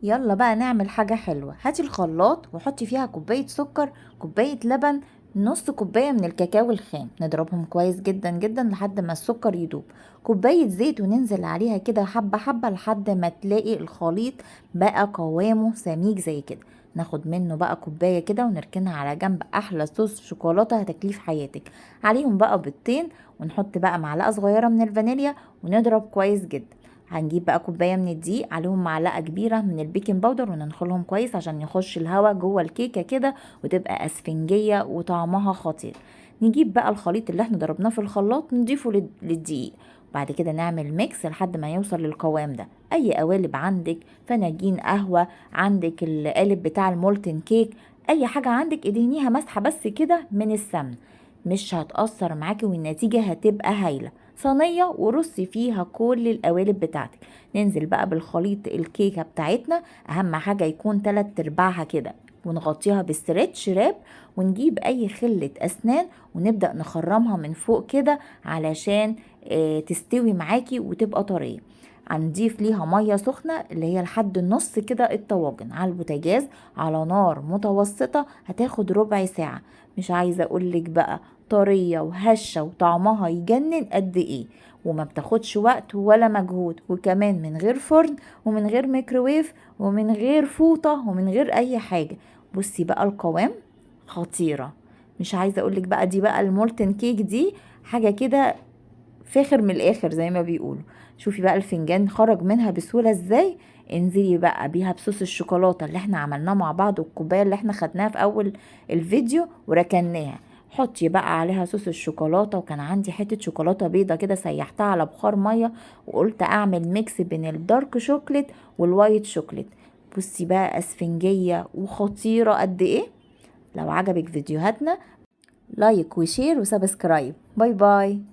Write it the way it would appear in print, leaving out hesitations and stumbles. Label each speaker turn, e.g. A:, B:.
A: يلا بقى نعمل حاجة حلوة. هاتي الخلاط وحطي فيها كوباية سكر، كوباية لبن، نص كوباية من الكاكاو الخام، نضربهم كويس جدا جدا لحد ما السكر يدوب، كوباية زيت، وننزل عليها كده حبة حبة لحد ما تلاقي الخليط بقى قوامه سميك زي كده. ناخد منه بقى كوباية كده ونركنها على جنب. أحلى صوص شوكولاتة هتاكليه في حياتك. عليهم بقى بيضتين، ونحط بقى معلقة صغيرة من الفانيليا ونضرب كويس جدا. هنجيب بقى كوباية من الدقيق، عليهم معلقة كبيرة من ال baking powder، وننخلهم كويس عشان يخش الهواء جوه الكيكة كده وتبقى اسفنجية وطعمها خطير. نجيب بقى الخليط اللي احنا ضربناه في الخلاط نضيفه للدقيق، وبعد كده نعمل mix لحد ما يوصل للقوام ده. اي قوالب عندك، فناجين قهوة، عندك القالب بتاع ال molten cake، اي حاجة عندك ادهنيها مسحة بس كده من السمن، مش هتأثر معاكي والنتيجة هتبقى هايلة. صينية ورصي فيها كل القوالب بتاعتك. ننزل بقى بالخليط الكيكة بتاعتنا، اهم حاجة يكون 3/4 كده، ونغطيها بال stretch wrap، ونجيب اي خلة اسنان ونبدأ نخرمها من فوق كده علشان تستوي معاكي وتبقى طرية. هنضيف ليها مية سخنة اللي هي لحد النص كده الطواجن على البوتاجاز على نار متوسطة، هتاخد ربع ساعة. مش عايزة اقولك بقى طرية وهشة وطعمها يجنن قد ايه، وما بتاخدش وقت ولا مجهود، وكمان من غير فرن ومن غير ميكروويف ومن غير فوطة ومن غير اي حاجة. بصي بقى القوام خطيرة، مش عايزة اقولك بقى. دي بقى ال molten cake دي حاجة كده فاخر من الاخر زي ما بيقولوا. شوفي بقى الفنجان خرج منها بسهولة ازاي. انزلي بقى بيها بصوص الشوكولاتة اللي احنا عملناه مع بعض، والكوباية اللي احنا خدناها في اول الفيديو وركناها، حطي بقى عليها صوص الشوكولاتة. وكان عندي حتة شوكولاتة بيضة كده سيحتها على بخار مية، وقلت اعمل mix بين ال dark chocolate وال white chocolate. بصي بقى اسفنجية وخطيرة قد ايه. لو عجبك فيديوهاتنا like و share و subscribe. bye bye.